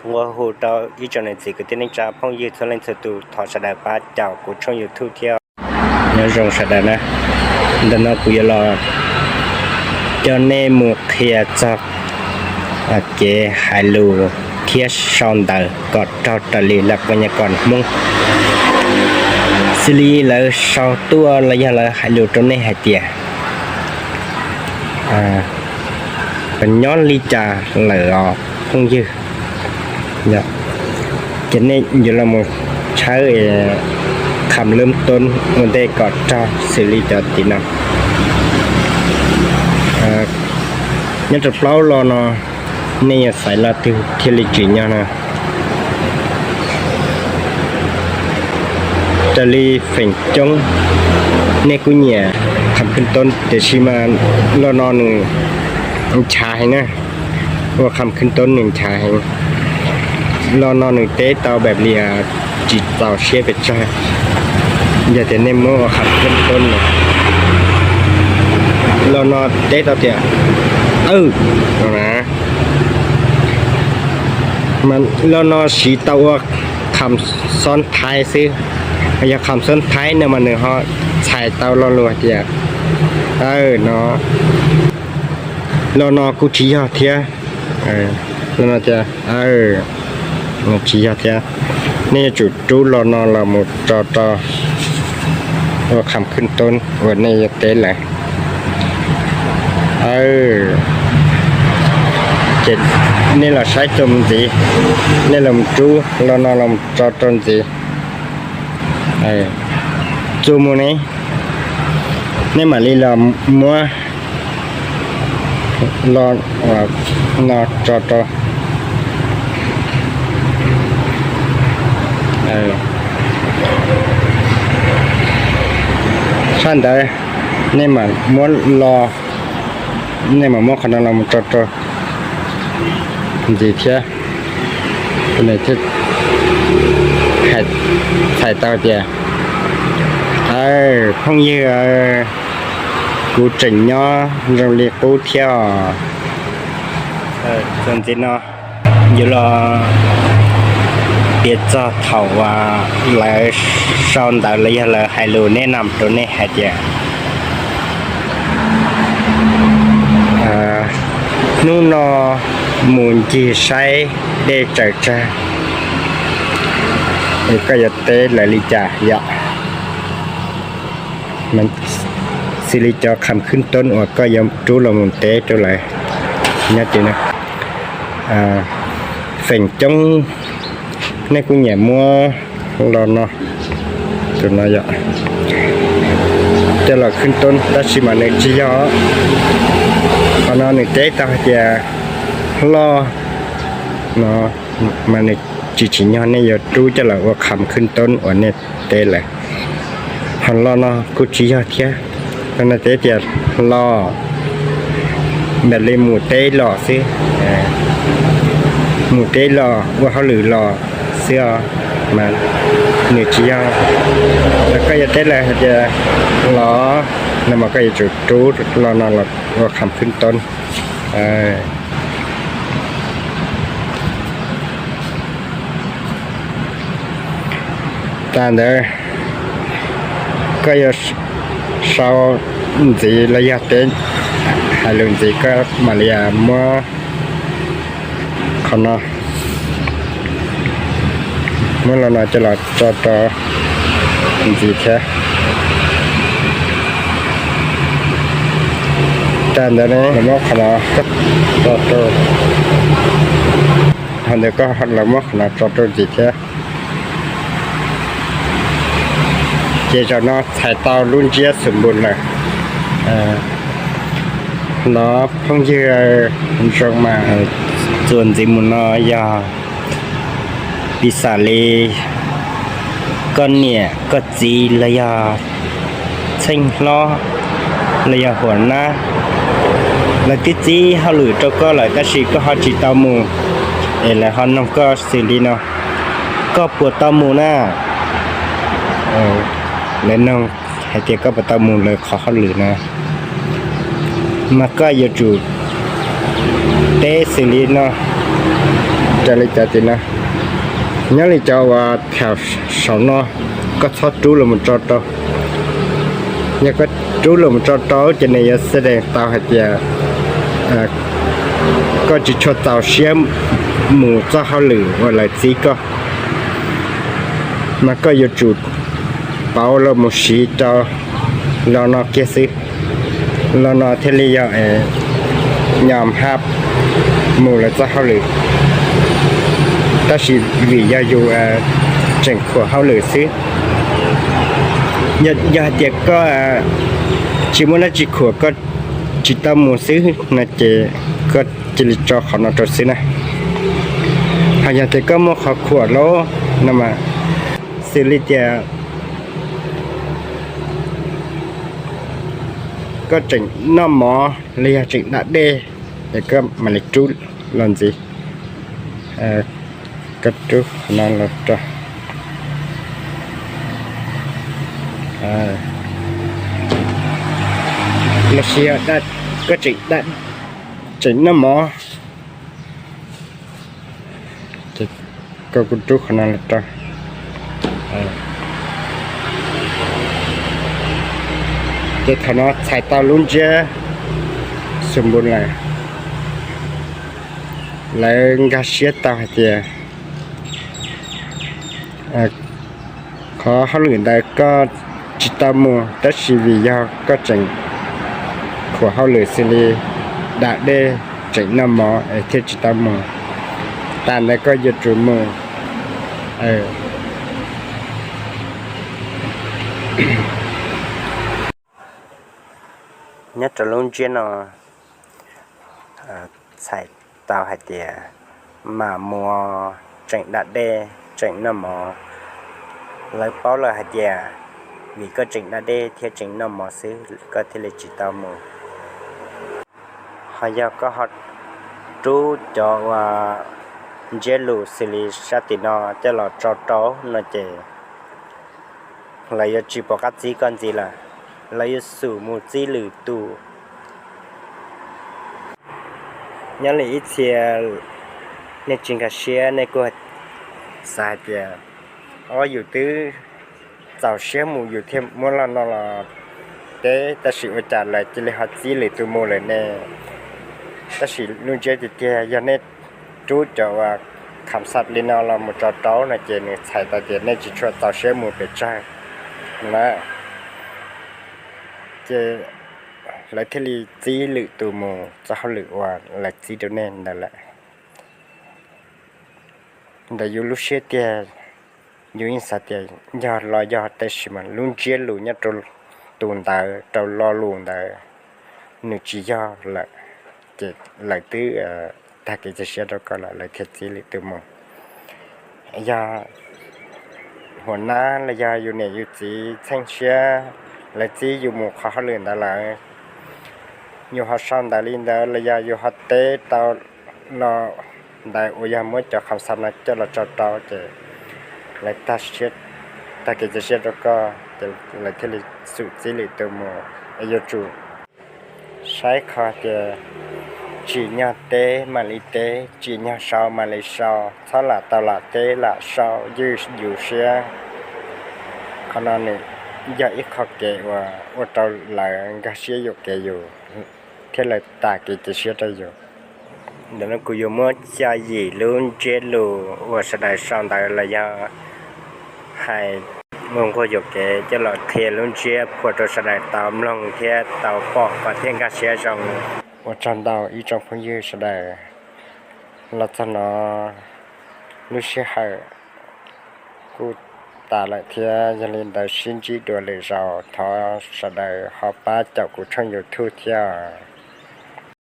Nqua hu rau ib tsoom niam txiv kwv tij neej tsa phooj ywg txhua leej txhua tus thov sawv daws pab caum kuv tshooj YouTube thiab. Nyob zoo sawv daws na, ntawm no kuv yuav los coj nej mus qhia txog kev hais lus thiab sau ntawv kom raug raws li laj koj nyaj koj Hmoob. Xws li lawv sau tuaj los yog lawv hais lus rau nej hais tias, nyob li cas lawm os phooj ywg. Ces nej yuav los mus tshawb kham lub toob ua ntej kom raug xws li cov tim no. Nyob rau plaub lo no, nej yuav xaiv lo twg thiaj li tsim nyog no. Raws li feem coob nej kuj nyiam kham khwb toob, tiam sis mas lo no nws nchav heev na, ua kham khwb toob nws nchav heev. Lo no nws teb tau npaum li tsis txaus siab pes tsawg. Yog tias nej muab ua kham khwb toob no, lo no teb tau tias, aw, no na. Mas lo no siv tau ua kham xob thaib xwb. Yog kham xob thaib no mas nws ho txhais tau lo lus tias, aw, no. Lo no kuj tsis yog thiab. Lo no tias, aw, no tsis yog thiab. Nej yuav tsum rub lo no los mus tso rau ua kham khwb toob uas nej yuav teb lawm. Aw, ces nej los saib txuas mus ntxiv, nej los rub lo no los tso rau ntxiv. Txuas mus ne, nej mam li los muab lo no tso rau sab ntawd, nej mam muab lo, nej mam muab qhov no los tso rau ntxiv thiab. Nws thiaj hais txhais tau tias, aw, phooj ywg, kuv tseem nyob zoo li qub thiab os. Txuas ntxiv no yuav los piav txog thaum uas lawv sau ntawv los yog lawv hais lus nej nam rau nej hais tias, hnub no mus ncig saib dej tsaws tsag, es koj yuav teb lawv li cas yom? Xws li cov kham khwb toob uas koj yuav rub los mus teb rau lawv nyob tim no. Feem coob nej kuj nyiam muab lo no, tus no yom, coj los khwb toob, tab sis mas nws tsis yog. Qhov no nws teb tau hais tias hlo no, mas nws tsis tsim nyog nej yuav rub coj los ua kham khwb toob uas nej teb lawm. Ho lo no kuj tsis yog thiab, lo no teb tias hlo, npaum li mus teb los xwb, mus teb los ua hauj lwm los xwb os, mas nws tsis yog. Los koj yuav teb lawv hais tias los, no mas koj yuav tsum rub lo no los ua kham khwb toob. Tas ntawd koj yuav sau ntxiv los yog teb hais lus ntxiv, koj mam li muab qhov no, muab lo no coj los tso rau ntxiv thiab. Tas ntawd ne, los muab qhov no tso rau, ho ntawd koj los muab qhov no tso rau ntxiv thiab. Ces zaum no txhais tau lub ntsiab xum npus lawm. Los phooj ywg zoo mas, txuas ntxiv mus no yog piv xam li koj niam koj txiv los yog txheej hlob los yog huam nab, lawv twb txib hauj lwm rau koj lawm tab sis koj ho tsis tau mus, es lawv ho noog koj xws li no, koj puas tau mus na? Lawv noog hais tias koj puas tau mus lawv qhov hauj lwm na, mas koj yuav tsum teb xws li no, Raws li cov tim no, nyob li cov uas tham saum no, koj txhob rub los mus tso rau. Yog koj rub los mus tso rau ces nws yuav xab dees tau hais tias koj tsis tshua txaus siab mus txoj hauj lwm uas lawv txib koj, mas koj yuav tsum pauv los mus siv rau lo no kiag xwb, lo no thiaj li yog nyom hab mus lawv txoj hauj lwm. Tab sis vim yog yus tseem khuam hauj lwm xwb, yog hais tias koj tsis muaj dab tsi khuam, koj tsis tau mus xwb no ces koj cia li tso qhov no rau xwb na. Ho yog tias koj muaj qhov khuam lawm no mas, xws li tias koj tseem noj mov los yog tseem da dej, es koj mam li rub los ntxiv. Koj rub qhov no los rau, los sis koj tseem, tseem noj mov, koj kuj rub qhov no los rau. Ces thaum no txhais tau lub ntsiab xus npu lawm, lawv nkag siab tau hais tias qhov hauj lwm ntawd koj tsis tau mus, tab sis vim yog koj tseem khuam hauj lwm xws li da dej, tseem noj mov es thiaj tsis tau mus. Tas ntawd koj yuav tsum mus. Nyob rau lub ntsiab no txhais tau hais tias mam mus, tseem da dej tseem noj mov. Lawv paub lawm hais tias vim koj tseem da dej thiab tseem noj mov xwb koj thiaj li tsis tau mus. Ho yog koj ho rub cov uas ntsiab lus xws li sab tim no coj los tso rau no ces lawv yuav tsis pom qab txib koj ntxiv lawm, lawv yuav xub mus txib lwm tus. Nyob li ib txhia nej tsis nkag siab, nej kuj xav hais tias, ob, yus twb txaus siab mus yus thiaj muab lo no los teb, tab sis ua cas lawv cia li ho txib lwm tus mus lawm ne? Tab sis lub ntsiab tiag tiag yog nej rub cov uas kham xaj li no los mus tso rau no ces nws txhais tau tias nej tsis tshua txaus siab mus pes tsawg na, ces lawv thiaj li txib lwm tus mus txoj hauj lwm uas lawv txib rau nej ntawd lawm. Ntawm yus lub siab tiag, yus yeej xav tias yog los yog, tab sis mas lub ntsiab lus nyob rau tus ntawd, rau lo lus ntawd nws tsis yog lawm, ces lawv twb tag kev cia siab rau koj lawm lawv thiaj txib lwm tus mus. Yog huam nab los yog yus niam yus txiv txheej siab, lawv txib yus mus qhov hauj lwm ntawd lawm, yus ho sau ntawv li ntawd los yog yus ho teb tau lo ntawd uas yog muab cov kham xaj no coj los tso rau ces lawv tag kev cia siab rau koj ces lawv thiaj li xub txib lwm tus mus. Es yuav tsum saib qhov tias tsim nyog teb mam li teb, tsim nyog sau mam li sau, txhob lam tau lam teb lam sau ywj yus siab. Qhov no nws yog ib qho kev uas ua rau lawv nkag siab yuam kev yus thiab lawv tag kev cia siab rau yus. Ntawm no kuv yuav muab xya yim lub ntsiab lus uas sawv daws sau ntawv los yog hais nquag nquag yuam kev coj los qhia lub ntsiab phua rau sawv daws tau mloog thiab tau pom kom thiaj nkag siab zoo. Ua tsaug ntau ib tsoom phooj ywg sawv daws. Los txog no lub sij hawm kuj tas lawm thiab, yog li ntawd sib ntsib dua lwm zaus, thov sawv daws ho pab caum kuv tshooj YouTube thiab.